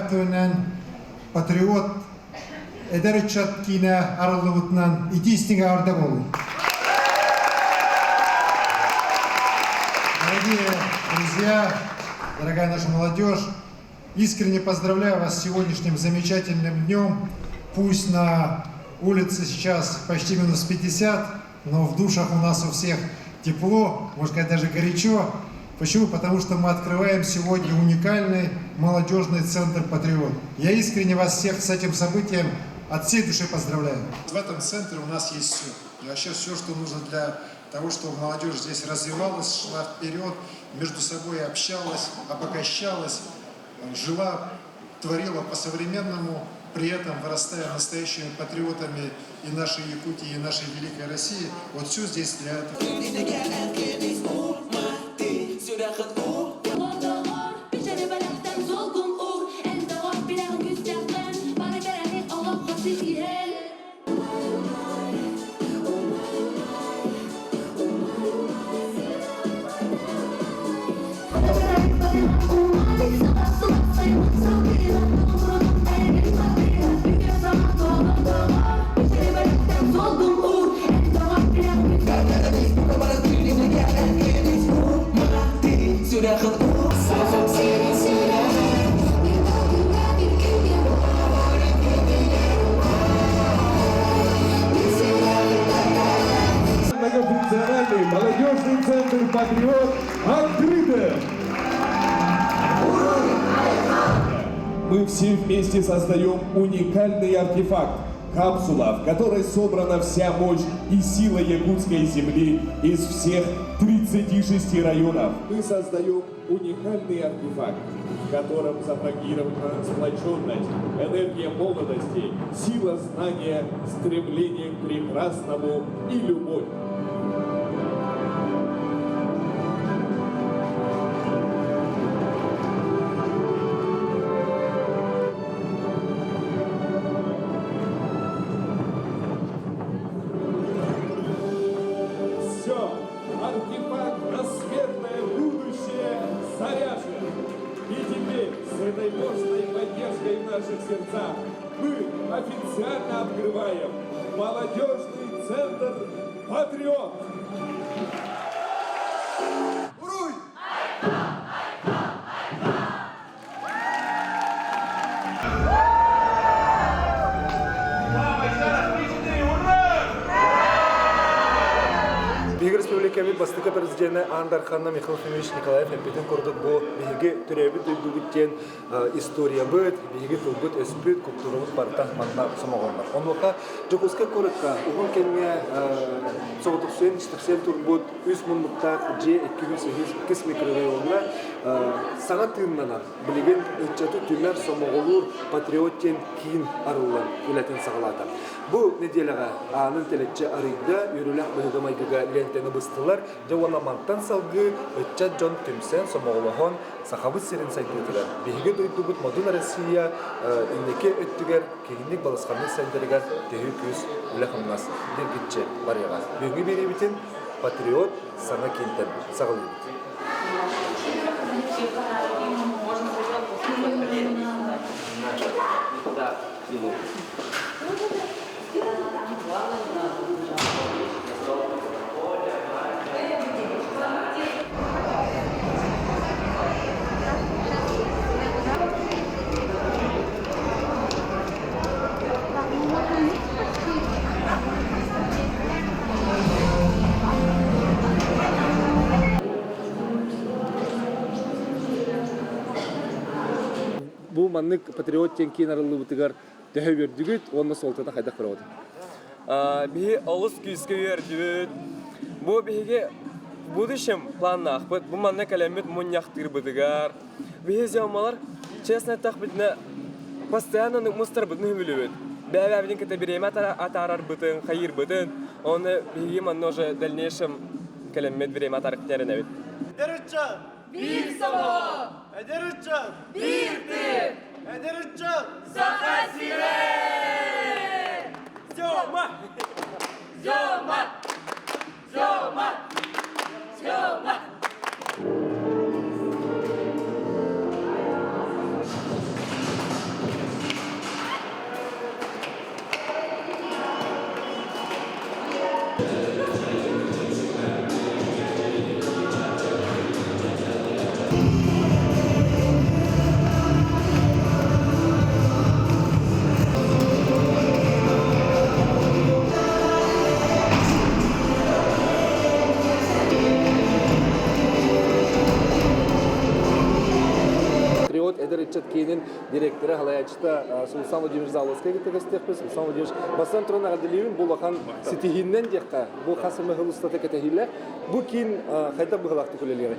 Үөрүүлээх күнүнэн Патриот эдэр ыччат киинэ арыллыбытынан итии-истиҥ эҕэрдэ буолуй! Дорогие друзья, дорогая наша молодежь, искренне поздравляю вас с сегодняшним замечательным днем. Пусть на улице сейчас почти минус 50, но в душах у нас у всех тепло, можно сказать, даже горячо. Почему? Потому что мы открываем сегодня уникальный молодежный центр «Патриот». Я искренне вас всех с этим событием от всей души поздравляю. В этом центре у нас есть все. И вообще все, что нужно для того, чтобы молодежь здесь развивалась, шла вперед, между собой общалась, обогащалась, жила, творила по-современному, при этом вырастая настоящими патриотами и нашей Якутии, и нашей великой России. Вот все здесь для этого. Многофункциональный молодежный центр «Патриот» открыто! Мы все вместе создаем уникальный артефакт – капсула, в которой собрана вся мощь и сила якутской земли из всех 36 районов. Мы создаем уникальный артефакт, в котором запрограммирована сплоченность, энергия молодости, сила знания, стремление к прекрасному и любовь. Все, артефакт на светлое будущее заряжен. И теперь с этой мощной поддержкой в наших сердцах мы официально открываем молодежный центр «Патриот». Уруй! Биһиги республикабыт бастакы президенэ Аан Дарханна Михаил Ефимович Николаев эппитин курдук бу биһиги төрөөбүт дойдубут диэн историябыт, биһиги тылбыт-өспүт, култуурабыт барыта манна сомоҕолонор. Онуоха Дьокуускай куоракка уһун кэмҥэ соҕотохсуйан истэхсийэн турбут үс муннуктаах дьиэ 202 микрорайоҥҥа саҥа тыыннанан, билигин ыччаты түмэр, сомоҕолуур патриот диэн киин арыллан үлэтин саҕалаата. Бу нэдиэлэҕэ аанын тэлэччи арыйда, үөрүүлээх быһыыга-майгыга лиэнтэни быстылар, дьэ уонна мантан салгыы ыччат дьон түмсэн, сомоҕолоһон Сахабыт сирин сайдыытыгар, биһиги дойдубут модун Россия инники өттүгэр киһинник балысханнык сайдарыгар төһүү күүс үлэ-хамнас диргиччи барыаҕа. Бүгүҥҥү биэриибитин Патриот саҥа киинтэн саҕалыыбыт. Бу маннык патриот диэн киин арыллыбытыгар төһө үөрдүгүт уонна суолтата хайдах көрөҕүт? Биһи олус күүскэ үөрдүбүт. Бу биһиги в будущем планнаахпыт. Бу манна кэлэммит мунньахтыырбытыгар. Биһи зёмалар, честно эттэхпитинэ, постоянно мустарбытын үһүлүбүт. Бэйэ-бэйэбитин кытта бириэмэ атаарарбытын, хайыырбытын, оны биһиги манна уже в дальнейшем кэлэммит бириэмэ атаарык эрэнэбит. Эдэр ыччат! Биир сомоҕо! Эдэр ыччат! Биир тыын! Эдэр ыччат! Саха сирэ! Сёма! Сёма! Сёма! Сёма! киинин директора, салайааччыта Сулсан Владимирович Заловскай кытта кэпсэтиэхпит. Сулсан Владимирович, бастатан туран эҕэрдэлиибин, бу улахан ситиһииннэн диэххэ, бу хас эмэ сыл устата кэтэһиилээх. Бу киин хайдах быһыылаахтык үлэлиэҕий?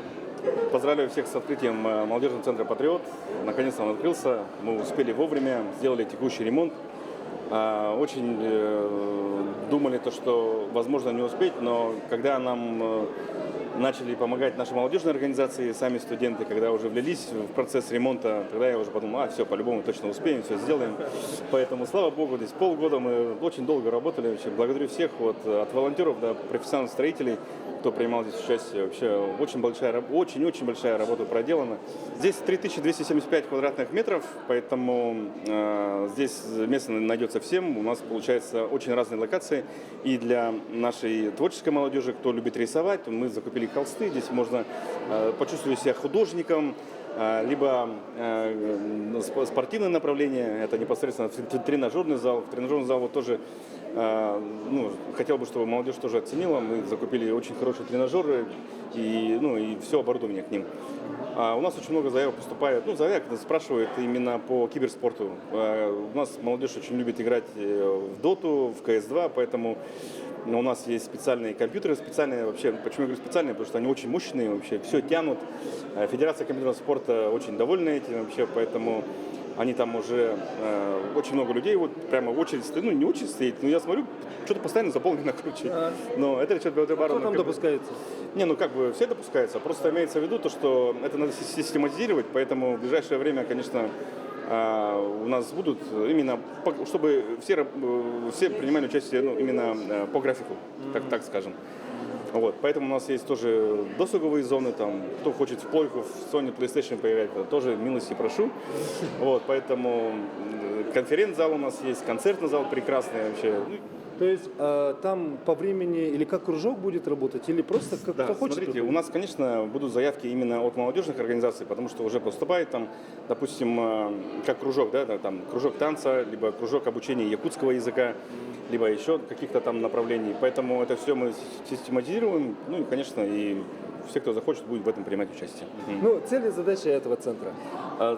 Поздравляю всех с открытием молодежного центра «Патриот». Наконец-то он открылся. Мы успели вовремя, сделали текущий ремонт. Очень думали то, что возможно не успеть, но когда нам начали помогать наши молодежные организации, сами студенты, когда уже влились в процесс ремонта, тогда я уже подумал, а, все, по-любому точно успеем, все сделаем. Поэтому, слава богу, здесь полгода мы очень долго работали. Вообще, благодарю всех, вот, от волонтеров до профессиональных строителей, кто принимал здесь участие. Вообще, очень большая, очень-очень большая работа проделана. Здесь 3275 квадратных метров, поэтому здесь место найдется всем. У нас получается очень разные локации. И для нашей творческой молодежи, кто любит рисовать, мы закупили холсты. Здесь можно почувствовать себя художником, либо спортивное направление, это непосредственно тренажерный зал. В тренажерный зал вот тоже, ну, хотел бы, чтобы молодежь тоже оценила. Мы закупили очень хорошие тренажеры и, ну, и все оборудование к ним. А у нас очень много заявок поступает, ну, заявок спрашивают именно по киберспорту. У нас молодежь очень любит играть в Доту, в CS2, поэтому у нас есть специальные компьютеры, специальные вообще, почему я говорю специальные, потому что они очень мощные вообще, все тянут. Федерация компьютерного спорта очень довольна этим вообще, поэтому они там уже, очень много людей, вот прямо в очередь стоит, ну не очередь стоит, но я смотрю, что-то постоянно заполнено, короче. Но это что-то Кто там допускается? Не, ну как бы все допускаются, просто имеется в виду то, что это надо систематизировать, поэтому в ближайшее время, конечно, у нас будут именно, чтобы все принимали участие, ну, именно по графику, так скажем. Вот, поэтому у нас есть тоже досуговые зоны, там, кто хочет в плойку, в Sony PlayStation поиграть, тоже милости прошу. Вот, поэтому конференц-зал у нас есть, концертный зал прекрасный вообще. Ну, То есть там по времени или как кружок будет работать, или просто как Да, кто хочет? смотрите, у нас, конечно, будут заявки именно от молодежных организаций, потому что уже поступает там, допустим, как кружок, да, там кружок танца, либо кружок обучения якутского языка, либо еще каких-то там направлений. Поэтому это все мы систематизируем, ну и, конечно, и все, кто захочет, будет в этом принимать участие. Ну, цели и задачи этого центра.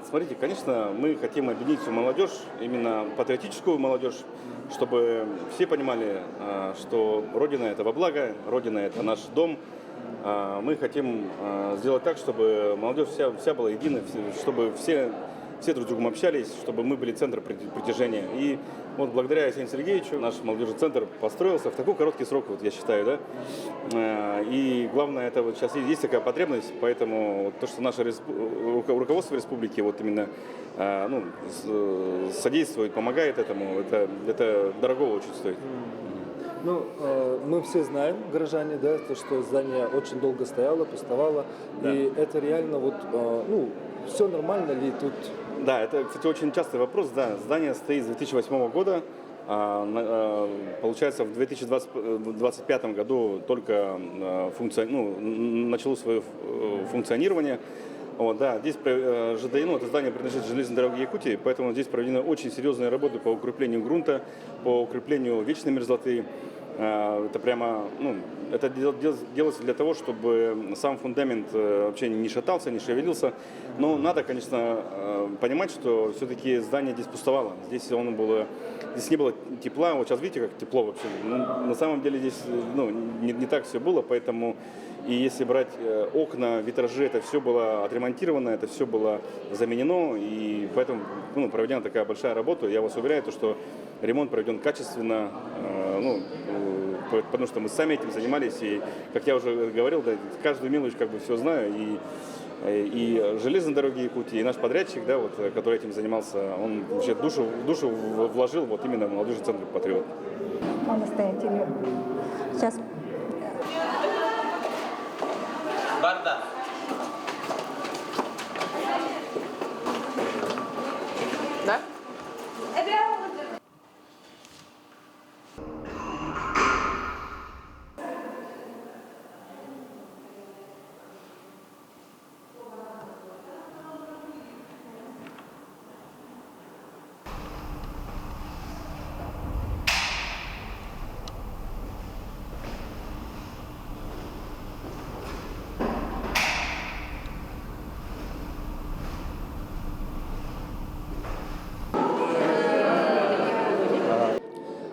Смотрите, конечно, мы хотим объединить всю молодежь, именно патриотическую молодежь, чтобы все понимали, что Родина – это во благо, Родина – это наш дом. Мы хотим сделать так, чтобы молодежь вся была едина, чтобы все друг с другом общались, чтобы мы были центр притяжения. И вот благодаря Айсену Сергеевичу наш молодежный центр построился в такой короткий срок, вот я считаю, да. И главное, это вот сейчас есть такая потребность, поэтому вот то, что наше руководство республики вот именно, ну, содействует, помогает этому, это дорого очень стоит. Ну, мы все знаем, горожане, да, то, что здание очень долго стояло, пустовало, Да. и это реально вот, ну, все нормально ли тут? Да, это, кстати, очень частый вопрос. Да, здание стоит с 2008 года. Получается, в 2025 году только ну, начало свое функционирование. Вот, да, здесь ЖД, ну, это здание принадлежит железной дороге Якутии, поэтому здесь проведены очень серьезные работы по укреплению грунта, по укреплению вечной мерзлоты. Это прямо, ну, это делается для того, чтобы сам фундамент вообще не шатался, не шевелился. Но надо, конечно, понимать, что все-таки здание здесь пустовало. Здесь оно было, здесь не было тепла. Вот сейчас видите, как тепло вообще. Ну, на самом деле здесь, ну, не так все было, поэтому и если брать окна, витражи, это все было отремонтировано, это все было заменено, и поэтому, ну, проведена такая большая работа. Я вас уверяю, то, что ремонт проведен качественно, ну, потому что мы сами этим занимались, и, как я уже говорил, да, каждую мелочь как бы все знаю, и железные дороги Якутии, и наш подрядчик, да, вот, который этим занимался, он вообще душу вложил вот именно в молодежный центр «Патриот». Настоятелю. Сейчас Барда. Да?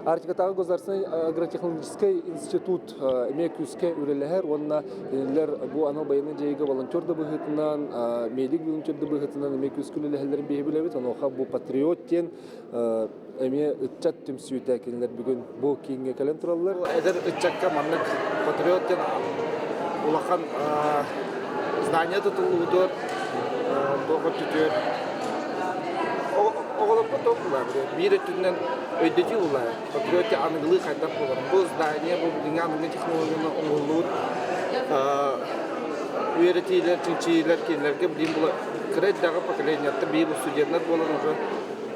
Арктикатааҕы государственнай агротехнологическай институт эмиэ күүскэ үлэлэһэр уонна кинилэр бу анал байыаннай дьайыыга волонтер да быһыытынан, медик волонтер да быһыытынан эмиэ күүскэ үлэлэһэллэрин биһи билэбит. Онуоха бу патриот диэн эмиэ ыччат түмсүүтэ кинилэр бүгүн бу кииҥҥэ кэлэн тураллар. Эдэр ыччакка маннык патриот диэн улахан здание тутуллубутугар туох өттүтүгэр оҕолорго туох булаа биир өттүнэн өйдөтүү булаа патриот аныгылыы хайдах буолар бу здание бу билиҥҥи аныгы технологияны оҥоһуллубут үөрэтиилэр чинчийиилэр кинилэргэ билим була кыра эрдэҕи поколениеттар биир студеннар буолан уже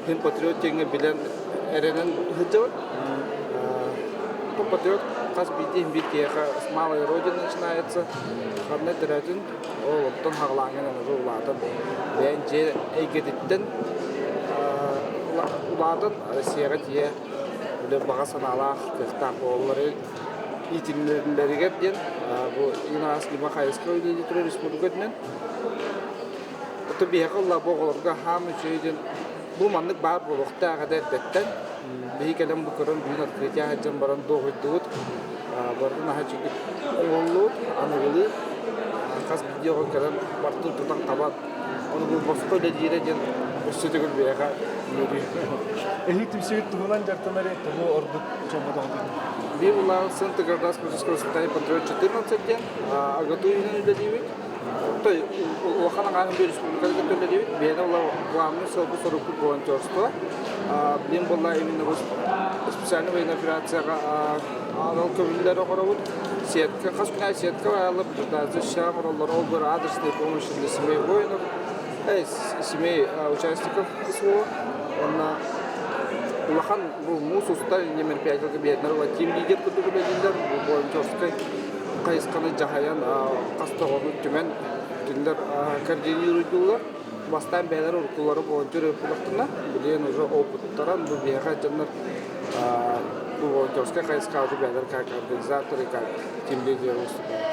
Мин патриот диэҥҥэ билэн эрэнэн сылдьабын. Патриот хас биирдии биир киһиэхэ с малой родины начинается. Ханна төрөөтүн, ол оттон хаҕылааҥҥын аныгы улаатан бэйэҥ дьиэ эйгэтиттэн улаатан Россияҕа тиийэ үлэ баҕа санаалаах, кыахтаах буолаллары иитиллэллэригэр диэн бу Инаас Лима хайысха үлэлии турар республика үрдүнэн. Оттон биһиэхэ ылла бу оҕолорго хаам үчүгэй диэн бу маннык баар буолуохтаах этэ эрдэттэн. Биһи кэлэн бу көрөн бүгүн открытие сылдьан баран дуоһуйдубут. Барытын наһаа үчүгэй оҥоһуллубут, аныгылыы. Хас биирдии оҕо кэлэн бартын тутан хабан ону бу босхо үлэлиирэ диэн өссө төгүл биһиэхэ үөрүү. Эһиги түмсүүгүт тугунан дьарыктанарый, тугу ордук чорботоҕутуй? Биир улахан Центр гражданского воспитания «Патриот 14» диэн АГАТУ иһинэн үлэлиибит. Улахан аҥаарын биир республиканы кытта үлэлиибит. Биһиэнэ главный сыалбыт-сорукпут волонтерство. Билим буолла именно специальный военной операцияҕа анал көмүллэри оҥоробут. Сетка, хас күн аайы сетка баайаллар, защищаем оҥороллор. Ол бу адресная помощь для семей воинов, семей участников СВО. Уонна улахан бу муус устар мероприятиеларга биһиэннэр тим лидер курдук үлэлииллэр. Бу волонтерскай хайысханы дьаһайан хас да оҕону түмэн кинилэр координируйдууллар. Бастаан бэйэлэрэ уруккулары волонтер ыыппытахтарына, билигин уже опыттаран бу биһиэхэ дьоннор бу волонтерскай хайысхаҕа уже бэйэлэрэ как организаторы, как тим лидеры выступают.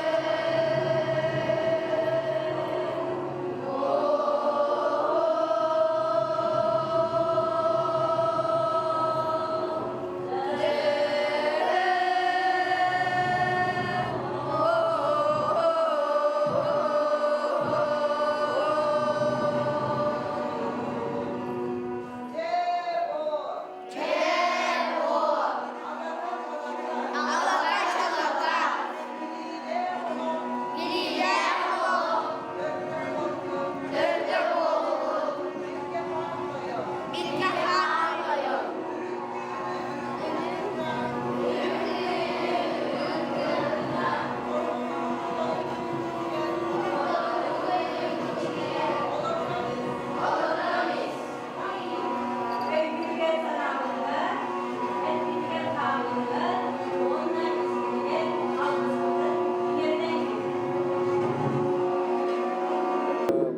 Өйгүтүгэр санаабытыгар, эппитигэр хаалбытыгар уонна испитигэр алгыспытын иҥэринэн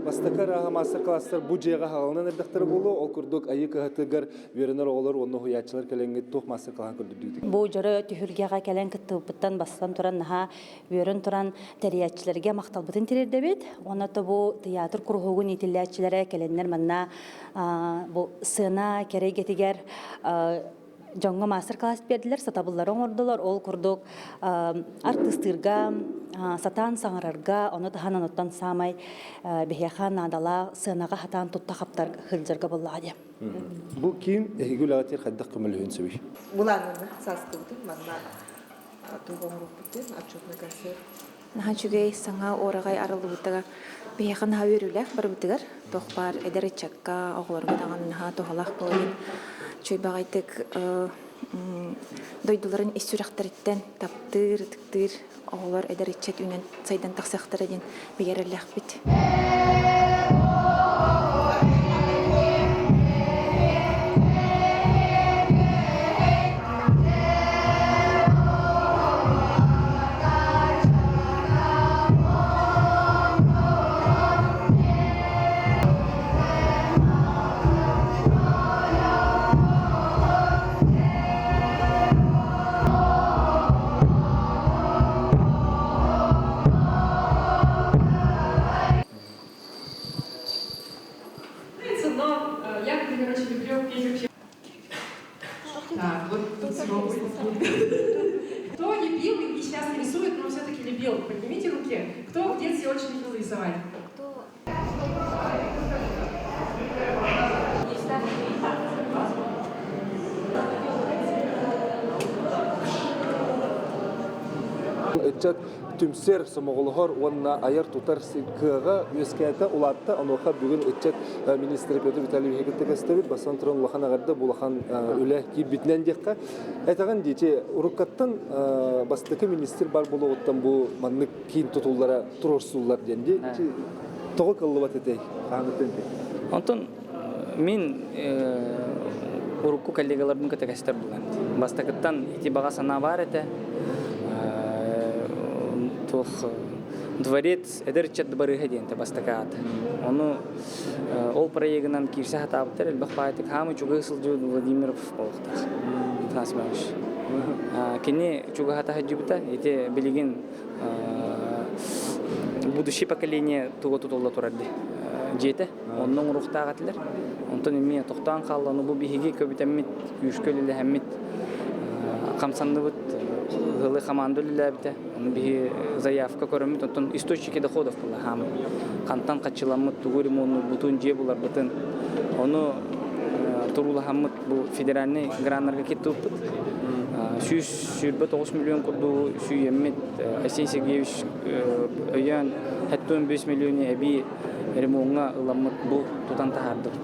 Бастакы арааһа маастар-класстар бу дьиэҕэ хааланан эрдэхтэрэ буолуо. Ол курдук Айыы кыһатыгар үөрэнэр оҕолор уонна уһуйааччылар кэлэҥҥит туох маастар-кылааһын көрдөрдүгүт? Бу дьоро түһүлгэҕэ кэлэн кыттыбыппыттан бастатан туран наһаа үөрэн туран тэрийээччилэргэ махталбытын тириэрдэбит. Уонна то бу тыйаатыр куруһуогун иитиллээччилэрэ кэлэннэр манна бу сцена кэрэ эйгэтигэр дьоҥҥо мастер-класс биэрдилэр, сатабыллары оҥордулар. Ол курдук артыыстыырга, сатаан саҥарарга, ону таһынан оттон саамай биһиэхэ наадалаах сыанаҕа сатаан тутта хаптар сылдьарга буоллаҕа диye. Бу киин эһиги үлэҕитигэр хайдах көмөлөһүөн сөбүй? Былааннанна сааскыбытын манна туох оҥоруохпут диэн отчетный концерт. Наһаа үчүгэй саҥа уораҕай арыллыбытыгар биһиэхэ наһаа үөрүүлээх барыбытыгар туох баар эдэр ыччакка, оҕолорго даҕаны наһаа туһалаах буолан үчүгэй баҕайытык дойдуларын ис сүрэхтэриттэн таптыыр, ытыктыыр оҕолор эдэр ыччат үүнэн сайдан тахсыахтара диэн бигэ эрэллээхпит. Так, вот тут будет. Кто лепил и сейчас не рисует, но все-таки лепил? Поднимите руки. Кто в детстве очень любил рисовать? Ыччат түмсэр, сомоҕолоһор уонна айар-тутар кыаҕа үөскээтэ, улаатта. Онуоха бүгүн ыччат министрэ Петр Витальевич кытта кэстэбит. Бастан туран улахан эҕэрдэ, бу улахан үлэ киирбитинэн диэххэ. Этэҕин диэки уруккаттан бастакы министр бар буолуоҕуттан бу маннык киин тутуллара туруорсуллар диэн дии. Тоҕо кыллыбат этэй? Хаһааҥҥыттан этэй? Онтон мин урукку коллегаларбын кытта кэстэр булан. Бастакыттан ити баҕа санаа баар этэ. Туох дворец эдэр ыччат дыбарыыһа диэн бастакы аат. Ону ол проегынан киирсэ сатаабыттар элбэх баайтык хаамы чугаһы сылдьыбыт Владимиров буолуохтаах. Афанасий Иванович. Кини чугаһата сылдьыбыта. Ити билигин будущее поколение туга тутулла турар дии дьиэтэ. Онно оҥоруохтаах этилэр. Онтон эмиэ тохтоон хаалла. Ону бу биһиги көбүтэммит, күүскэ үлэлэһэммит, хамсанныбыт, ыалы хамаанда үлэлээбитэ. Ону биһи заявка көрөммүт, онтон источники доходов буолла хаамы. Хантан хаччыламмыт, тугу ремоннуурбутун, дьиэ буларбытын. Ону туруулаһаммыт бу федеральный граннарга киттубуппут. 129 миллион курдугу сүүйэммит Айсен Сергеевич өйөөн 75 миллиону эбии ремоҥҥа ыламмыт бу тутан таһаардыбыт.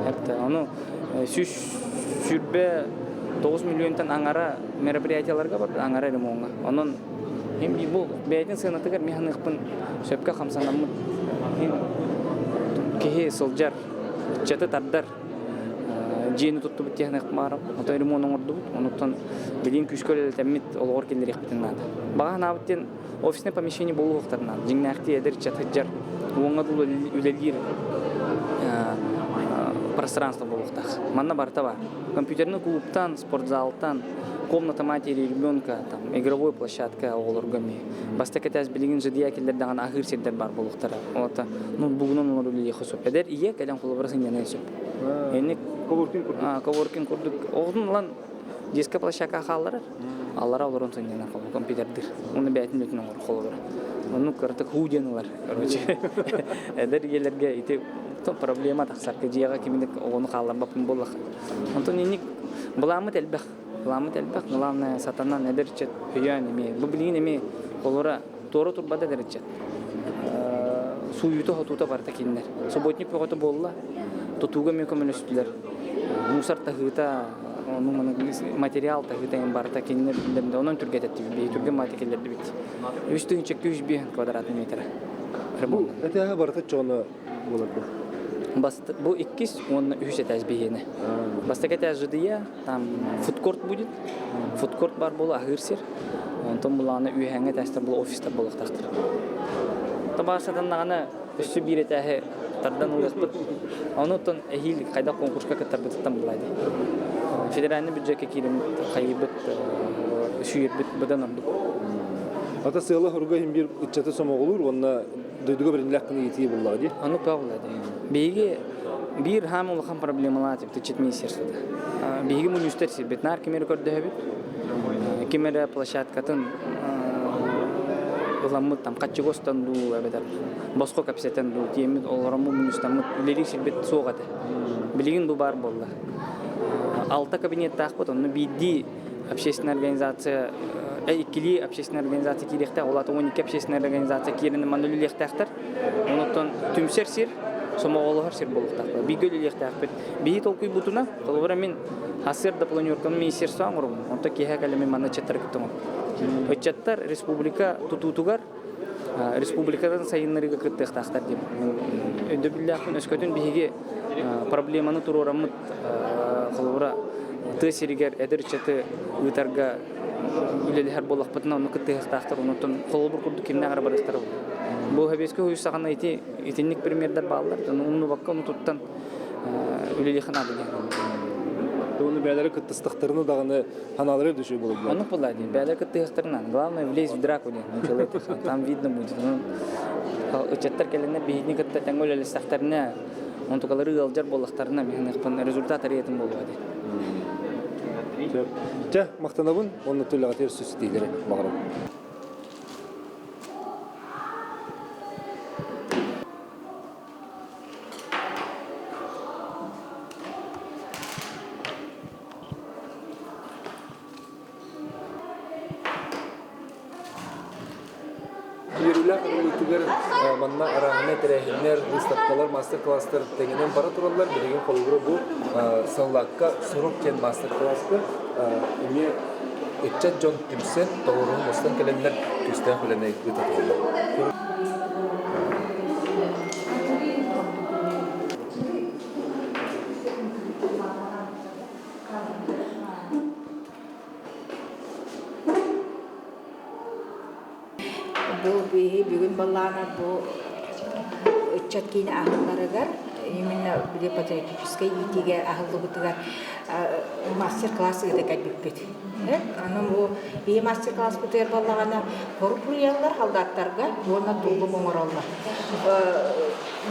Эптэ ону 129 миллионтан аҥара мероприятияларга барбыт, аҥара ремоҥҥа. Онон бу бэйэтин сыанатыгар мин саныахпын сөпкө хамсанаммыт киһи сылдьар, ыччаты тардар дьиэни туттубут диэн баарым. Отой ремонт оҥордубут. Онуттан билигин күүскэ үлэлэтэммит олоҕор киллэриэхпитин наада. Баҕа санаабыт диэн офиснай помещение буолуохтарын наада. Дьиҥнээхтии эдэр ыччат сылдьар, уоҥҥа дылы үлэлиир пространство буолуохтаах. Манна барыта баар. Компьютерный клубтан, спортзалтан, комната матери ребенка, там, игровой площадка оҕолорго эмиэ. Бастакы этээс билигин ждия киллэр даҕаны аһыыр сирдэр баар буолуохтара. Ота, ну, бугунан олор үлэлиэххэ сөп. Эдэр ийэ кэлэн холобура сынньаныан сөп. Эник коворкинг курдук. Коворкинг курдук. Оҕотун ылан детская площадка хаалларар. Аллара олорон сынньанар холобур компьютердыр. Уну бэйэтин өтүн оҥор холобура. Ону кыратык хуу диэн ылар. Короче, эдэр ийэлэргэ ити проблема тахсар. Дьиэҕэ кимник оҕону хаалларбаппын буоллах. Онтон инник былааммыт элбэх. Былааммыт элбэх. Главное сатанан эдэр ыччат өйөөн эмиэ. Бу билигин эмиэ холобура туора турбат эдэр ыччат. Сууйуута-хотуута барыта кинилэр. Субботник бөҕөтө буолла. Тутууга эмиэ көмөлөстүлэр. Мусор таһыыта, ону материал таһыыта барыта кинилэр биллэрдэ. Онон түргэтэттибит. Биһи түргэн мааты киллэрдибит. Үс тыһыынча 105 квадратный метр. Бу этээһэ барыта чоҕуна буолар Баст, бу иккис уонна үһүс этээс биһиэнэ. Бастакы этээс ЖДЯ, там фудкорт будет. Фудкорт бар буолу аһыыр сир. Онтон булааны үөһээҥҥи этээстэр була офистар буолуохтаахтар. Табаар сатаннаҕына өссө биир этээһи тардан ылыахпыт. Ону оттон эһиил хайдах конкурска кыттарбытыттан булаа дии. Федеральный бюджекка киирэммит хайыыбыт сүүйэрбит быдан ордук. Ата сыала-соруга иһин биир ыччаты сомоҕолуур уонна дойдуга бэринилээх гына иитии буллаҕа дии. Ону павла дии. Биһиги биир хаам улахан проблемалаах ыччат министерствота. Биһиги мунньустар сирбит наар ким эрэ көрдөһөбүт. Ким эрэ площадкатын ыламмыт там хаччыга устан дуу эбэтэр босхо кэпсэтэн дуу тиэммит олороммут мунньустаммыт үлэлиир сирбит суох этэ. Билигин бу баар буолла. Алта кабинеттаахпыт, онно биирдии общественная организация иккилии общественная организация киириэхтээх, ол аата 12 общественная организация киирэн манна үлэлиэхтээхтэр. Онуттан түмсэр сир, сомоҕолоһор сир буолуохтаах. Бииргэ үлэлиэхтээхпит. Биһи толкуйбутуна, холобура мин сарсыарда планерканы министерство оҥоробун, онтон киэһэ кэлэммин манна ыччаттары кытта оҥоробун. Ыччаттар республика тутуутугар республикатын сайыннарыыга кыттыахтаахтар диэн өйдөбүллээхпин. Өскөтүн биһиги проблеманы туруораммыт холобура тыа сиригэр эдэр ыччаты ыытарга үлэлэһэр буоллахпытына онно кыттыһыахтаахтар онуттан холобур курдук кимнээх эрэ барыахтара бу Сэбиэскэй Союз саҕана ити итинник примердэр бааллар умнубакка ону туттан үлэлиэхэ наада диэн Оны бээлэри кыттыстахтарына даҕаны ханаалары үрдүшүй буолар. Оннук буолла дии. Бээлэр кыттыһахтарына. Главное влезть в драку диэн. Там видно будет. Ыччаттар кэлэннэр биһигини кытта тэҥҥэ үлэлэстэхтэринэ, онтукалары ыалдьар буоллахтарына, мин результат арыйатын буолуо дии. Чэ, махтанабын уонна түлэҕитигэр сүстиилэри баҕарабын. Үөрүүлээх арыллыытыгар манна арааһынай тэрээһиннэр, выставкалар, мастер-класстар тэҥинэн бара тураллар. Билигин холобура бу Саллаакка сурук диэн мастер-класска эмиэ ыччат дьон түмсэн, толоруһун мустан кэлэннэр күүстээх үлэни ыыта тураллар. Бу биһи бүгүн баллаана бу ыччат киинэ аһылларыгар именно били патриотическай иитиигэ аһыллыбытыгар мастер-класс ыыта кэлбиппит. Аны бу биһи мастер-класспытыгар баллаҕана хорук суруйаллар халдааттарга уонна туллук оҥороллор.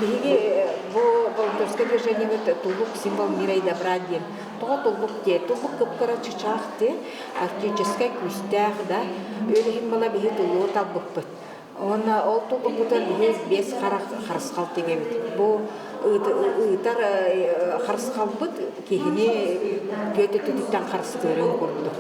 Биһиги бу волонтерское движениебыт туллук символ мира и добра диэн Тоҕо туллук диэ? Туллук кып-кыра чычаах диэ, арктическай күүстээх да. Үөлэһин була биһи туллугу талбыппыт. Уонна ол туллукпутун биһи биэс харах харысхал тигэбит. Бу ыытар харысхалбыт киһини түөт өттүтүттэн харыстыырын курдук.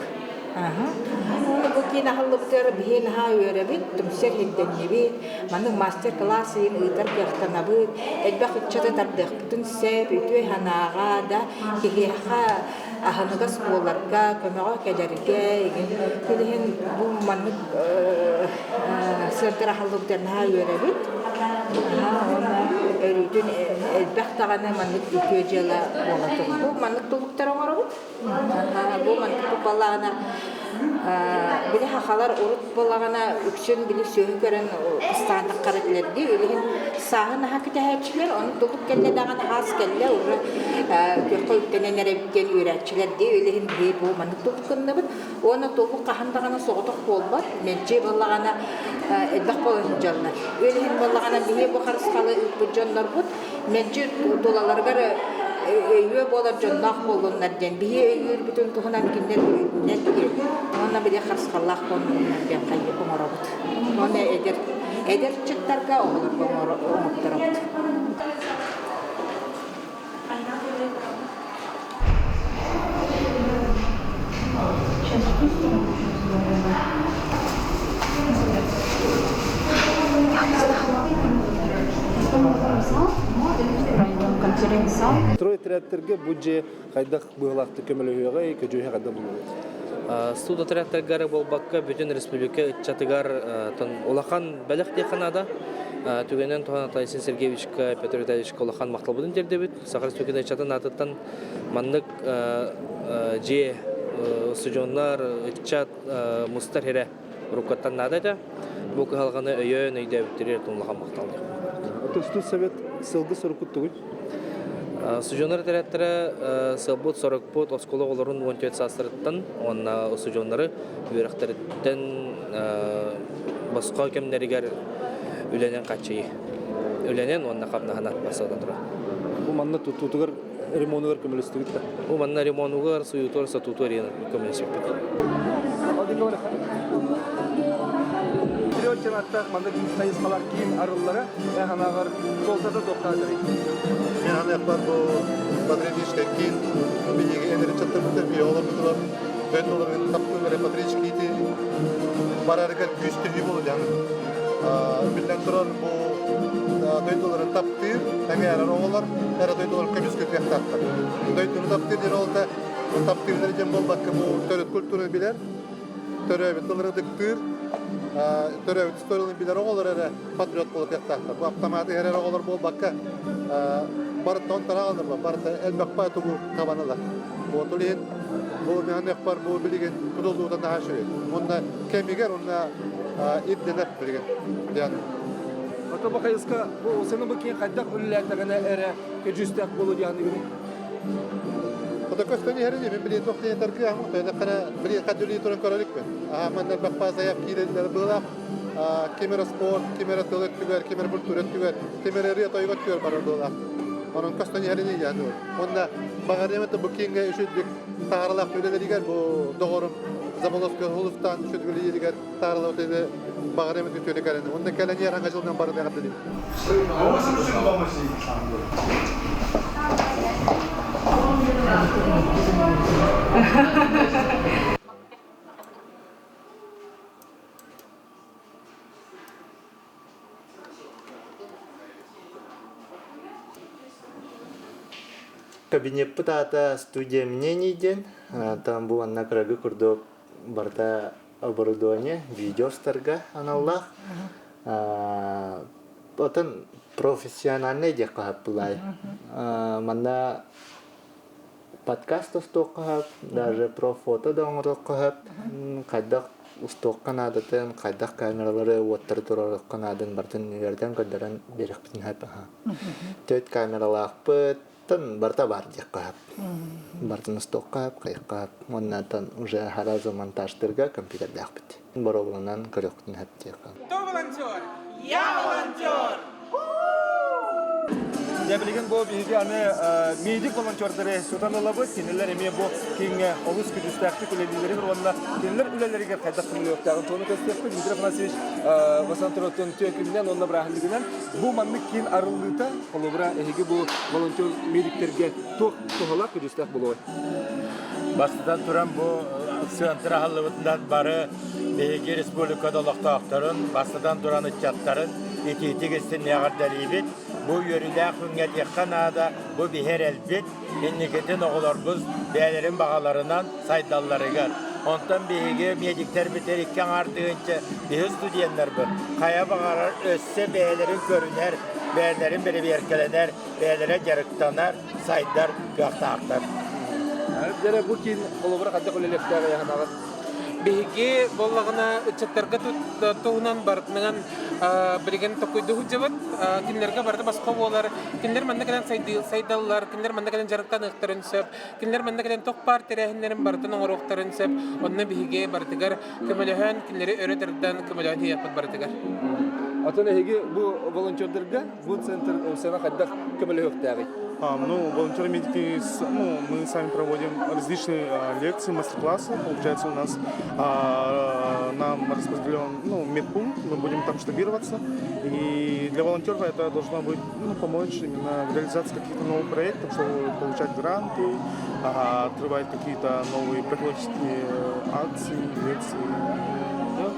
Уонна бу киин аһыллыбытыгар биһи наһаа үөрэбит, түмсэр ирдэннибит, маннык мастер-класс ыйын ыытар кыахтанабыт, элбэх ыччаты тардыахпытын сөп, үтүө санааҕа да киһиэхэ аһыныгас буоларга, көмөҕө кэлэргэ игин билигин бу маннык сыантыр аһыллыбытыгар наһаа үөрэбит. Уонна өрүүтүн элбэх даҕаны маннык үтүө дьыала буола турар. Бу маннык тулуктар оҥоробут. Бу маннык балаҕана били хахалар урут балаҕана үксүн били сүөһү көрөн кыстаатаххара этилэрдии билигин сааһын аһа кэтэһээччилэр ону тулук кэллэ даҕаны хаас кэллэ уже күөххэ үктэнэн эрэбит диэн үөрээччилэр дии билигин биһи бу маннык тулук гынныбыт уонна тулук хаһан даҕаны соҕотох буолбат мэлдьи балаҕана элбэх буолан сылдьаллар билигин балаҕана биһи бу харысхалы ыыппыт дьоннорбут мэлдьи тулаларыгар өйүө буолар дьонноох буоллуннар диэн биһи өйүүрбүтүн туһунан кинилэр билиннэр диэн уонна били харысхаллаах буоллуннар диэн хайыы оҥоробут уонна эдэр эдэр ыччаттарга оҕолорго оҥотторобут. Трой отрядтарга бу дьиэ хайдах быһыылаахтык көмөлөһүөҕэй, көдьүүһэ хайдах булуой? Суд отрядтаргар буолбакка бүтүн республика ыччатыгар улахан бэлэх диэххэ наада. Түгэнэн туһанан Тайсин Сергеевичка, Петр Витальевичка улахан махталбытын тиэрдэбит. Саха Республикатын ыччатын аатыттан маннык дьиэ устудьуоннар, ыччат мустар сирэ уруккаттан наада этэ. Бу кыһалҕаны өйөөн өйдөөбүттэригэр улахан махтал. Тустуу совет сылгы сорукут тугуй? Устудьуоннар этэрээттэрэ сыалбыт сорукпут оскуола оҕолорун 14 саастарыттан уонна устудьуоннары үөрэхтэриттэн босхо кэмнэригэр үлэнэн хааччыйыы. Үлэнэн уонна хамнаһынан барсаллан турар. Бу манна тутуутугар ремонугар көмөлөстүгүт да? Бу манна ремонугар, суютугар, сатуутугар көмөлөспүппүт. Патриот чанаттаах маннык хайысхалар киин арыллара эн суолтата туохтаатарый? Мен ханыахпар бу патриотическай киин биһиги эдэр ыччаттарбытыгар биһиги оҕолорбутугар дойдуларыгар таптыыллара патриотический барарыгар күүс төһүү буолуо биллэн турар бу дойдуларын таптыыр эҥээрэр оҕолор эрэ дойдуларын көмүскүү кыахтаахтар дойдуну таптыыр диэн ол да таптыыллар диэн буолбакка бу төрүт культураны билэр төрөөбүт тылын ытыктыыр төрөөбүт историяларын билэр оҕолор эрэ патриот буола кыахтаахтар бу автомат иһэр оҕолор буолбакка барыта онтон барыта элбэх тугу табан ылар вот ол иһин бу механехпар бу билигин тутуллуута наһаа үчүгэй уонна кэмигэр уонна ирдэнэр билигин диэн Ото бу хайыска бу саны бу киин хайдах үлэлээтэҕинэ эрэ көдьүүстээх буолуо диэханыгыный? Ото көстөн иһэрин мин билин туох диэн таргыаһым тойнаххана билин хаддүлии туран көрөлүкпүн. Аха манна баппа заяв киирэллэр быылаах ким эрэ спорт, ким эрэ тыл өттүгэр, ким эрэ культура өттүгэр, ким эрэ ырыа тойук өттүгэр барар быылаах. Онон көстөн иһэрини яны. Онна баҕарыам этэ бу кииҥҥэ үчүгдүк таһааралаах үлэлэригэр бу доҕорум Заболоцкай Хулустаан үчүгдүк үлэлииригэр таһааралаах үлэлэри баҕарыам этэ үтүөнү кэлэн. Онна кэлэн иһэр хаҥа дьылынан барыны эҕэрдэлиим. Кабинеппыт аата студия мнений диэн. Там бу манна кырагы курдук барыта оборудование видеостарга аналлаах. Отон профессиональный диэххэ сөп Манна подкаст устуохха сөп, даже профото да оҥоруохха сөп. Хайдах устуохха наадатын, хайдах камералары, уоттары туруоруохха наадатын барытын үөрэтэн көрдөрөн биэриэхпитин сөп. Төрт камералаахпыт, барыта баар диэххэ сөп. Барытын устуохха сөп, хайыахха сөп. Уонна уже сразу монтажтарга компьютердаахпыт. Боруобаланан көрүөхпүтүн сөп диэххэ. Кто волонтер? Я волонтер! Дьэ билигин бу биһиги аны медик волонтердары сутан ылабыт. Кинилэр эмиэ бу кииҥҥэ олус күдьүстээхтик үлэлииллэригэр уонна кинилэр үлэлэригэр хайдах көмөлөөхтөөҕүн туону көстүөхпүт. Дмитрий Афанасьевич Васантыротун түөкүнүнэн уонна бырааһынньыгынан бу маннык киин арыллыыта холобура эһиги бу волонтер медиктэргэ туох туһалаах күдьүстээх буолуой? Бастатан туран бу сыантыр аһыллыбытынан бары биһиги республикада олохтоохторун, бастатан туран ыччаттарын итиитик истин эҕэрдэлиибит. Бу үөрүүлээх күҥҥэ этиэххэ наада, бу биһи эрэлбит, инникитин оҕолорбут бэйэлэрин баҕаларынан сайдалларыгар. Онтон биһиги медиктэрбитигэр икки аҥаар тыһыынча биһи студеннарбыт хайа баҕарар өссө бэйэлэрин көрүнэр, бэйэлэрин бэрэбиэркэлэнэр, бэйэлэрэ дьарыктанар, сайдар кыахтаахтар. Дьэрэ бу киин холобура хайдах үлэлиэхтээх айаһанаҕыт? Биһиги буоллаҕына ыччаттарга туһунан барытынан билигин токуйду сылдьабыт. Кинилэргэ барыта босхо буолар. Кинилэр манна кэлэн сайдаллар, кинилэр манна кэлэн дьарыктаныахтарын сөп, кинилэр манна кэлэн туох баар тэрээһиннэрин барытын оҥоруохтарын сөп. Онно биһиги барытыгар көмөлөһөн, кинилэри өрө тардан көмөлөһөн иһиэхпит барытыгар. Отон эһиги бу волонтердарга бу центр сана хайдах көмөлөһүөхтээҕий? Ну, волонтеры медики, ну, мы сами проводим различные лекции, мастер-классы. Получается, у нас нам распределен, ну, медпункт, мы будем там штабироваться. И для волонтеров это должно быть, ну, помочь именно в реализации каких-то новых проектов, чтобы получать гранты, открывать какие-то новые профилактические акции, лекции.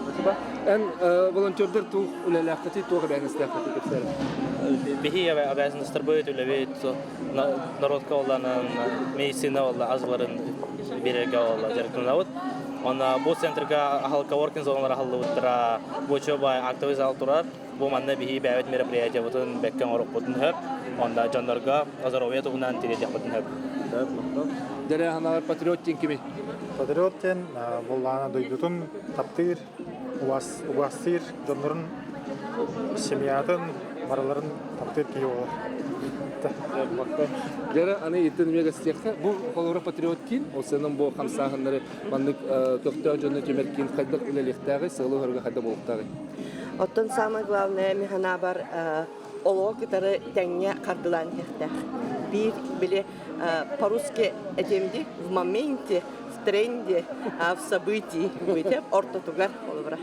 Спасибо. Эн волонтердар туох үлэлээххитий, туох эбээһинэстээххитий кэпсээрэ? Биһи обязанностарбыт үлэбит народка олланан медицина олла азыларын берерге олла дьарыктанабыт. Онно бу центрга ахал коворкинг зоналар ахаллыбыттара, бу чобай актовый зал турар. Бу манна биһи бэйэбит мероприятиябытын бэккэ оҥорукпутун хөп. Онно дьоннорго здоровье туһунан тириэтиэхпитин хөп. Дэрэ ханаҕар патриот диэн кими? Патриот диэн буоллаҕына дойдутун таптыыр, убаастыыр дьоннорун семьятын барыларын таптыыр киһи буолар. Дьэрэ аны итин эмиэ кэстиэххэ бу холобура патриот киин ол сыанан бу хамсааһыннары маннык көхтөөх дьону түмэр киин хайдах үлэлиэхтээҕий, сыалы-соруга хайдах буолуохтааҕый? Оттон самое главное механабар олоҕу кытары тэҥҥэ хардылаан иһиэхтээх. Биир били по-русски этим в моменте, в тренде, в событии бүйтеп ортотугар холобура.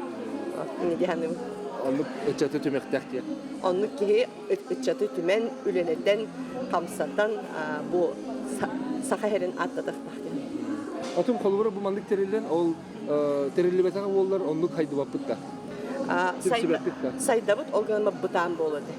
Диһаным. Оннук ыччаты түмэхтээх диye. Оннук киһи ыччаты түмэн, үлэлэтэн, хамсатан бу саха сирин аттатыахтаах диэн. Отун холобура бу маннык тэриллэн ол тэриллибэтэҕэ буоллар оннук хайдыбаппыт да. Сайдабыт ол гынан бытаан буолуо этэ.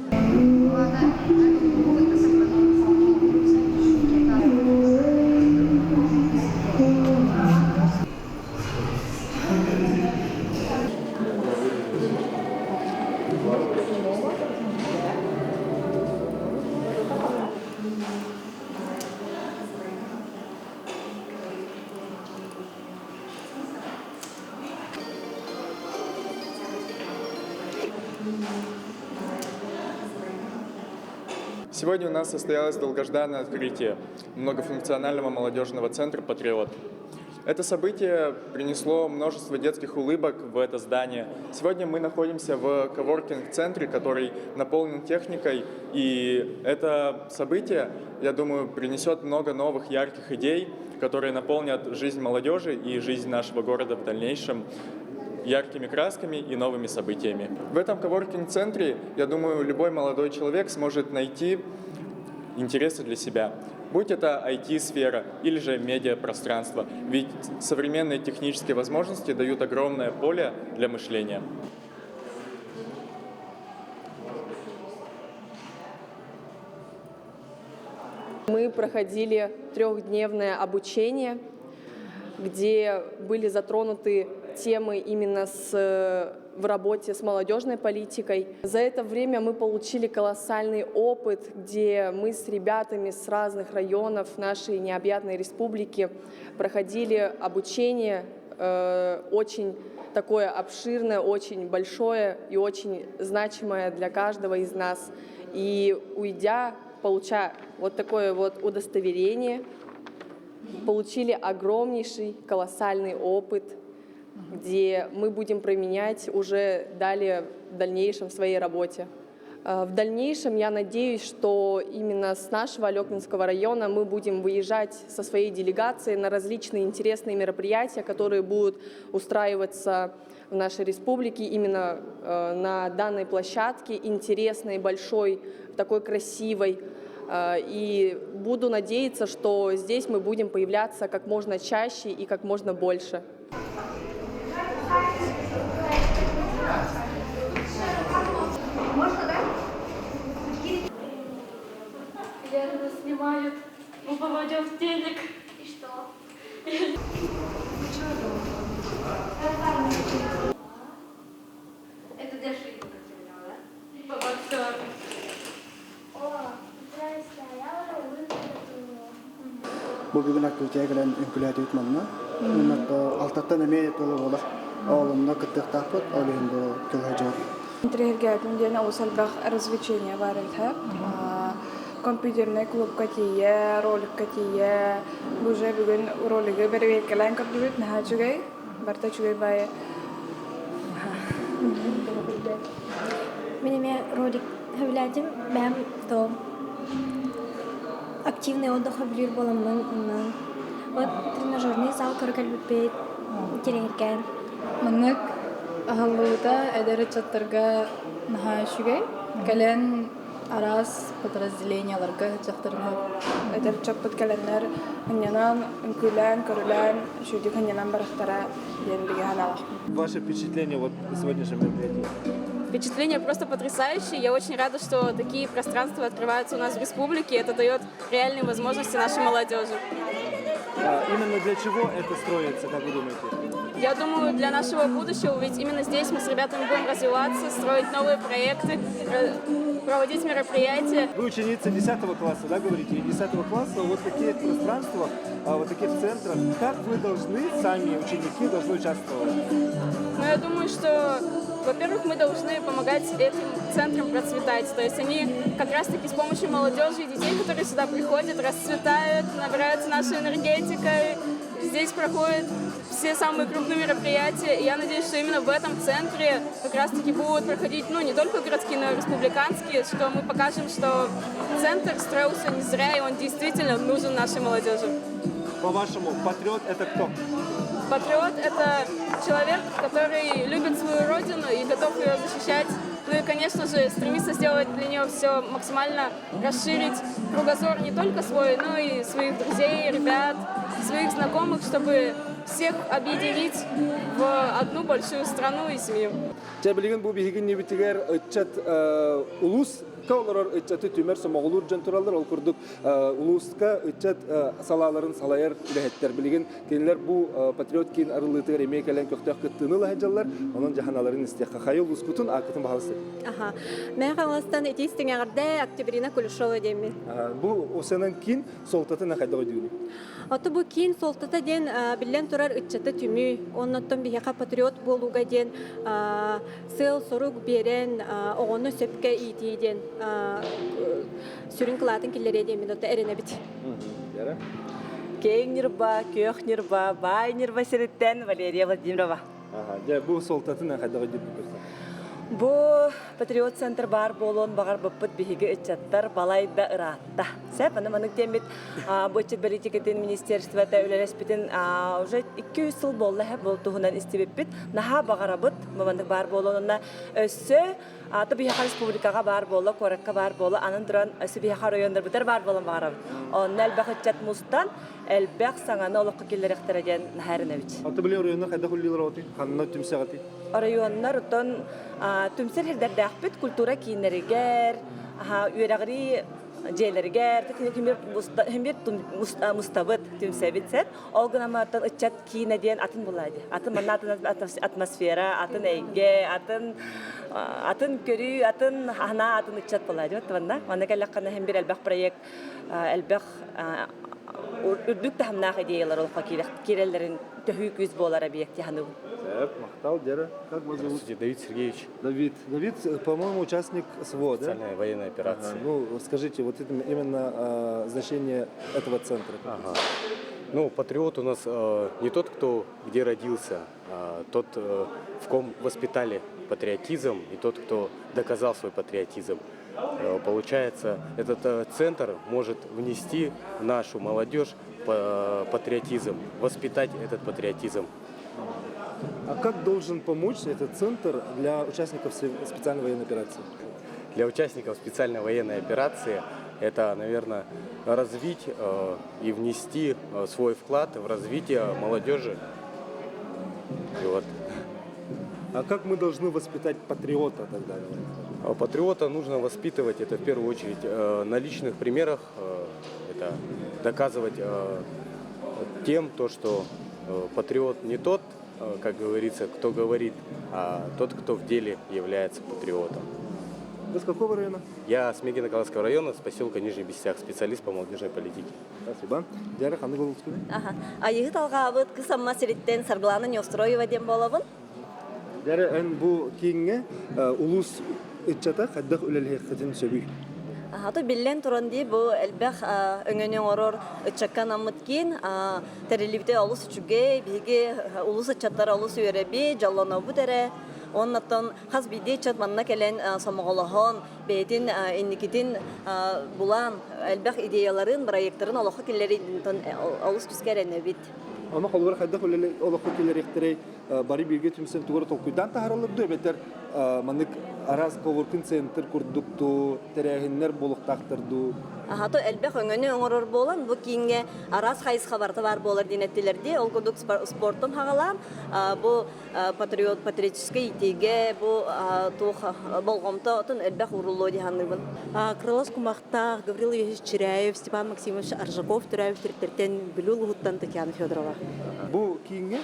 Сегодня у нас состоялось долгожданное открытие многофункционального молодежного центра «Патриот». Это событие принесло множество детских улыбок в это здание. Сегодня мы находимся в коворкинг-центре, который наполнен техникой, и это событие, я думаю, принесет много новых ярких идей, которые наполнят жизнь молодежи и жизнь нашего города в дальнейшем яркими красками и новыми событиями. В этом коворкинг-центре, я думаю, любой молодой человек сможет найти интересы для себя. Будь это IT-сфера или же медиапространство. Ведь современные технические возможности дают огромное поле для мышления. Мы проходили трехдневное обучение, где были затронуты темы именно с, в работе с молодежной политикой. За это время мы получили колоссальный опыт, где мы с ребятами с разных районов нашей необъятной республики проходили обучение э, очень такое обширное, очень большое и очень значимое для каждого из нас. И уйдя, получая вот такое вот удостоверение, получили огромнейший, колоссальный опыт, где мы будем применять уже далее в дальнейшем в своей работе. Э, в дальнейшем я надеюсь, что именно с нашего Алекминского района мы будем выезжать со своей делегацией на различные интересные мероприятия, которые будут устраиваться в нашей республике именно э, на данной площадке, интересной, большой, такой красивой. Э, и буду надеяться, что здесь мы будем появляться как можно чаще и как можно больше. Можно, да? Лера нас снимает. Мы попадем в телек. И что? Это для шеи да? Боксер. О, здрасте, а я Бу бүгүн открытие кэлэн үҥкүүлээтибит манна. Уонна алтаттан эмиэ тылы буолар. Оолумна кыттыахтаахпыт, ол иһин бу кылыһа дьон. Интириэһиргээтим диэн олус элбэх развлечение баар эбит Компьютернай клубка тиийэ, роликка тиийэ. Бу уже бүгүн ролигы бэрэбиэркэлээн көрдүбүт, наһаа үчүгэй. Барыта үчүгэй баайы. Мин эмиэ ролик сөбүлээтим. Бэйэм то активный отдых сөбүлүүр буоламмын онно вот тренажерный зал көрө кэлбиппит интэриэһиргээн. Маннык аһыллыбыта эдэр ыччаттарга наһаа үчүгэй. Кэлэн араас подразделенияларга дьахтарга Эдэр ыччаппыт кэлэннэр ынньанан, үҥкүүлээн, көрүлээн, үчүгэйдик ынньанан барахтара диэн бигэ санаалаахпын. Ваше впечатление вот сегодняшнего мероприятия? Впечатление просто потрясающее. Я очень рада, что такие пространства открываются у нас в республике. Это дает реальные возможности нашей молодежи. А именно для чего это строится, как вы думаете? Я думаю, для нашего будущего, ведь именно здесь мы с ребятами будем развиваться, строить новые проекты, проводить мероприятия. Вы ученица 10 класса, да, говорите? И 10 класса вот такие пространства, вот таких центрах. Как вы должны, сами ученики, должны участвовать? Ну, я думаю, что, во-первых, мы должны помогать этим центрам процветать. То есть они как раз-таки с помощью молодежи и детей, которые сюда приходят, расцветают, набираются нашей энергетикой. Здесь проходят все самые крупные мероприятия. И я надеюсь, что именно в этом центре как раз-таки будут проходить, ну, не только городские, но и республиканские, что мы покажем, что центр строился не зря, и он действительно нужен нашей молодежи. По-вашему, патриот – это кто? Патриот – это человек, который любит свою родину и готов ее защищать. Ну и, конечно же, стремится сделать для нее все максимально, расширить кругозор не только свой, но и своих друзей, ребят, своих знакомых, чтобы всех объединить в одну большую страну и семью. Дьэ билигин бу биһиги иннибитигэр ыччат улууска олорор ыччаты түмэр сомоҕолуур дьон тураллар. Ол курдук улууска ыччат салааларын салайар үлэһиттэр. Билигин кинилэр бу патриот киин арыллыытыгар эмиэ кэлэн көхтөөх кыттыыны ыла сылдьаллар. Онон дьаһаналарын истиэххэ. Хайа улуускутун ааккытын баһалысты. Аха. Мэ Хаҥаластан итии истиҥ Октябрина Кулешова диэммин. Бу осенан киин суолтатын хайдах өйдүүнүй? Ото бу киин суолтата диэн биллэн турар ыччаты түмүү, оннуттан биһиэхэ патриот буолууга диэн сыал-сорук биэрэн оҕону сөпкө иитии диэн сүрүн кылаатын киллэриэ диэммин ото эрэнэбит. Киэҥ Ньурба, Күөх Ньурба, Баай Ньурба сириттэн Валерия Владимирова. Дьэ, бу суолтатын хайдах өйдүүрбүт Бу Патриот центр баар буолуон баҕарбыппыт биһиги ыччаттар балай да ыраатта. Сөп, аны маннык диэммит бу ыччат политикатын министерствота үлэлэспитин уже 200 сыл буолла бу туһунан истибиппит. Наһаа баҕарабыт бу маннык баар буолуон онно өссө Аты биһиэхэ республикаҕа баар буолла, куоракка баар буолла, анан туран өссө биһиэхэ оройуоннарбытыгар баар буолан баҕарабыт. Онно элбэх ыччат мустан, элбэх саҥаны олоххо киллэриэхтэрэ диэн наһаа эрэнэбит. Аты били оройуоннар хайдах үлэлииллэр оҕотуй? Ханна түмсэҕитий? Оройуоннар оттон түмсэр сирдэрдээхпит культура кииннэригэр, үөрэҕирии дьиэлэригэр, химбир мустабыт, түмсэбит сэр. Ол гынан баран ыччат киинэ диэн атын буолаа дии. Атын манна атын атмосфера, атын эйгэ, атын атын көрүү, атын аһына атын ыччат буолаа дии. Манна манна кэллэххинэ хин бир элбэх проект, элбэх үрдүк таһымнаах идеялар олоххо киирэллэрин төһүү күүс буолар объект ханыыбын. Сөп, махтал, Дера. Как вас зовут? Давид Сергеевич. Давид. Давид, по-моему, участник СВО, да? Специальная военная операция. Ага. Ну, скажите, вот это именно значение этого центра. Ага. Ну, патриот у нас не тот, кто где родился, а тот, в ком воспитали патриотизм, и тот, кто доказал свой патриотизм. Получается, этот центр может внести в нашу молодежь патриотизм, воспитать этот патриотизм. А как должен помочь этот центр для участников специальной военной операции? Для участников специальной военной операции это, наверное, развить и внести свой вклад в развитие молодежи. И вот. А как мы должны воспитать патриота тогда? Патриота нужно воспитывать, это в первую очередь на личных примерах, это доказывать тем, то, что патриот не тот, как говорится, кто говорит, а тот, кто в деле является патриотом. Вы с какого района? Я с Мегино-Канавского района, с поселка Нижний Бестях, специалист по молодежной политике. Спасибо. Дьэ, ханнык улуустан? Аха. Айыһыт алҕаабыт Кыыс Амма сириттэн Саргылана Неустроева диэн буолабын. Дьэ, эн бу кииҥҥэ улуус ыччата хайдах үлэлиэххитин сөбүй? Ата биллэн туран дии бу элбэх өҥөнү оҥорор ыччакка анаммыт киин тэриллибитэ олус үчүгэй, биһиги улуус ыччаттара олус үөрэбит, дьоллонобут эрэ. Оннуттан хас биирдии ыччат манна кэлэн сомоҕолоһон, бэйэтин инникитин булан, элбэх идеяларын, проекттарын олоххо киллэрин олус күүскэ эрэнэбит. Ону холобура хайдах үлэли олоххо киллэриэхтэрэй бары бииргэ түмсэн тугу эрэ толкуйдаан таһаараллар дуу эбэтэр маннык араас коворкинг центр курдук дуу тэрээһиннэр буолуохтаахтар дуу Аха, элбэх өҥөнү оҥорор буолан, бу кииҥҥэ араас хайысха барыта баар буолар диэн эттилэр дии. Ол курдук спортун хаҕалаан, бу патриот патриотическай иитиигэ бу туох болҕомто отун элбэх ууруллуо дии саныыбын. Крылас Кумахтаах, Гаврил Ильич Чиряев, Степан Максимович Аржаков төрөөбүт төрүттэртэн Бүлүү улууһуттан Татьяна Федорова. Бу кииҥҥэ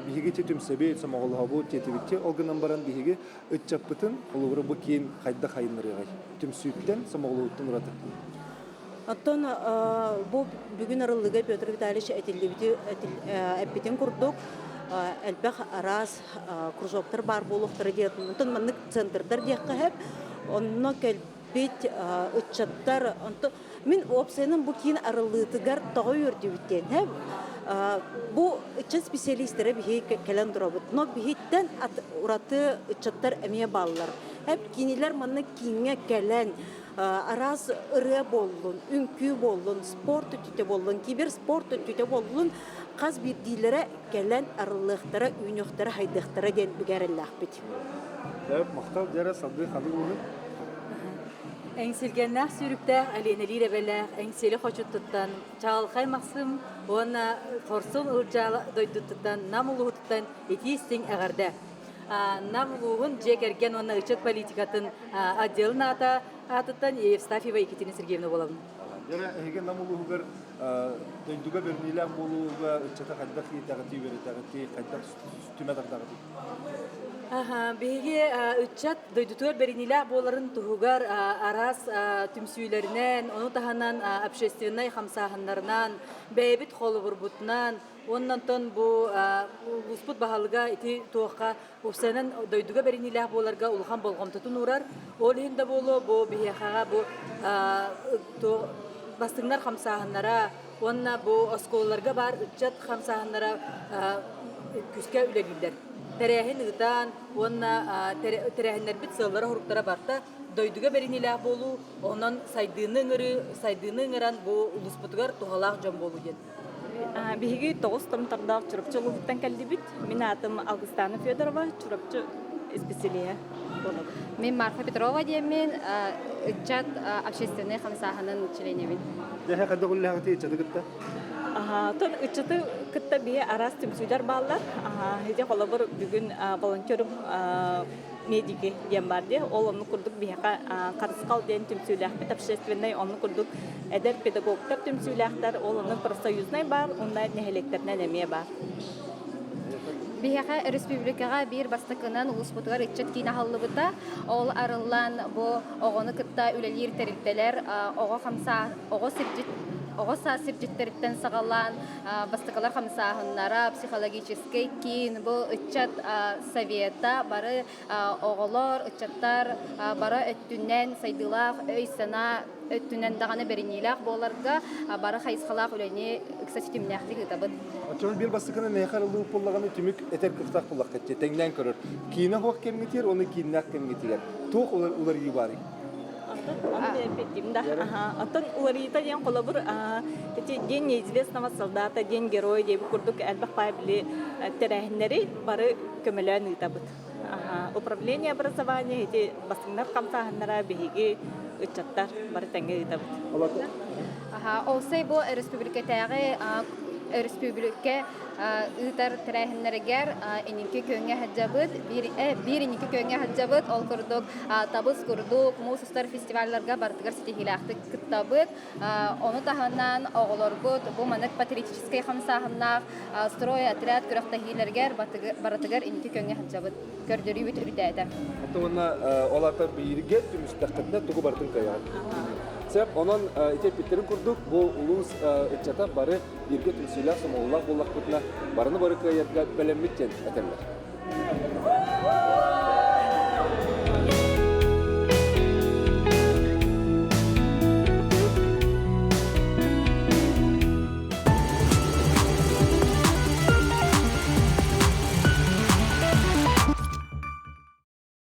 биһиги ти түмсэбит, сомоҕолоһобут, тиэтибитти, ол гынан баран биһиги ыччаппытын, холобура бу киин хайдах айыннарыаҕай? Түмсүүттэн, сомоҕолоһууттан ураты. Оттон бу бүгүн арыллыыга Петр Витальевич этиллибити эппитин курдук элбэх араас кружоктар баар буолуохтара диэн онтон маннык центрдар диэххэ сөп. Онно кэлбит ыччаттар онтон мин уопсайынан бу киин арыллыытыгар тоҕо үөрдүбүт диэн бу ыччат специалистэрэ биһиги кэлэн турабыт. Но биһиттэн ураты ыччаттар эмиэ бааллар. Эп кинилэр манна кииҥҥэ кэлэн араас ырыа буоллун, үҥкүү буоллун, спорт өттүтэ буоллун, киберспорт өттүтэ буоллун, хас биирдиилэрэ кэлэн арыллыахтара, үүнүөхтэрэ, хайдыахтара диэн бигэ эрэллээхпит. Махтал дьэрэ салгыы ханнык улуһун? Эҥсилгэннээх сүүрүктээх Алиэнэлиир эбэлээх Эҥсиэли хочуттуттан Чаҕылхай Махсым уонна Хорсун Ылдьаа дойдутуттан Нам улууһуттан итии-истиҥ эҕэрдэ! Нам улууһун дьиэ кэргэн уонна ыччат политикатын отделын аата аатыттан Евстафьева Екатерина Сергеевна буолабын. Дьэ, эһиги Нам улууһугар дойдуга бэриниилээх буолууга ыччаты хайдах иитэҕитий, үөрэтэҕитий, хайдах түмэ тардаҕытый? Биһиги ыччат дойдутугар бэриниилээх буоларын туһугар араас түмсүүлэринэн, ону таһынан общественнай хамсааһыннарынан, бэйэбит холобурбутунан, Уонна онтон бу улууспут баһылыга ити туохха уопсайынан дойдуга бэриниилээх буоларга улахан болҕомтотун уурар. Ол иһин да буолуо бу биһиэхэҕэ бу бастыҥнар хамсааһыннара, Уонна бу оскуолаларга баар ыччат хамсааһыннара күүскэ үлэлииллэр. Тэрээһин ыытан уонна тэрээһиннэрбит сыаллара-соруктара барта дойдуга бэриниилээх буолуу, онон сайдыыны ыҥырыы, сайдыыны ыҥыран бу улууспутугар туһалаах дьон буолуу диэн. Биһиги тоҕус томтордоох Чурапчы улууһуттан кэллибит. Мин аатым Алгыстана Федорова, Чурапчы исписэлииһэ буолабын. Мин Марфа Петрова диэммин, ыччат общественнай хамсааһынын чилиэнэбин. Дьэ, хайдах үлэлэһэҕитий ыччаты кытта? Тон ыччаты кытта биһи араас түмсүүлэр бааллар. Ити холобур бүгүн волонтер медики диэн баар дии. Ол оннук курдук биһиэхэ Харысхал диэн түмсүүлээхпит общественнай, оннук курдук эдэр педагогтар түмсүүлээхтэр, ол оннук профсоюзнай баар, уонна нэһилиэктэринэн эмиэ баар. Биһиэхэ республикаҕа биир бастакынан улууспутугар ыччат киинэ аһыллыбыта. Ол арыллан бу оҕону кытта үлэлиир тэрилтэлэр оҕо хамсаа оҕо сирдьит оҕо саас сирдьиттэриттэн саҕалаан бастакылар хамсааһыннара, психологическай киин, бу ыччат совета бары оҕолор, ыччаттар бары өттүнэн сайдыылаах өй-санаа өттүнэн даҕаны бэриниилээх буоларга бары хайысхалаах үлэни ыкса ситимнээхтик ыытабыт. Оччоҕо биир бастакынан эһиэхэ арыллыбыт буоллаҕына түмүк этэр кыахтаах буоллахха тэҥнээн көрөр. Киинэ суох кэмҥитигэр уонна кииннээх кэмҥитигэр туох уларыйыы баарый? Оттон да. Оттон уларыйыыта диэн холобур ити День неизвестного солдата, День героя диэбит курдук элбэх баай били тэрээһиннэри бары көмөлөөн ыытабыт. Управление образования ити бастыҥнар хамсааһыннара биһиги ыччаттар бары тэҥҥэ ыытабыт. Олсай бу республикатааҕы өрөспүүбүлүкэ ыытар тэрээһиннэригэр инники күөҥҥэ сылдьабыт, биир инники күөҥҥэ сылдьабыт. Ол курдук табыс курдук муус устар фестивалларга барытыгар ситиһиилээхтик кыттабыт. Ону таһынан оҕолорбут бу маннык патриотическай хамсааһыннаах строй отряд күрэхтэһиилэригэр барытыгар инники күөҥҥэ сылдьабыт. Көрдөрүүбүт үрдээтэ. Уонна ол аата бииргэ түмүстэххитинэ тугу барытын кыайаҕыт. Сөп, онон ити эппиттэрин курдук бу улуус ыччата бары бииргэ түмсүүлээх сомоҕолоох буоллахпытына барыны бары кыайарга бэлэммит диэн этэллэр.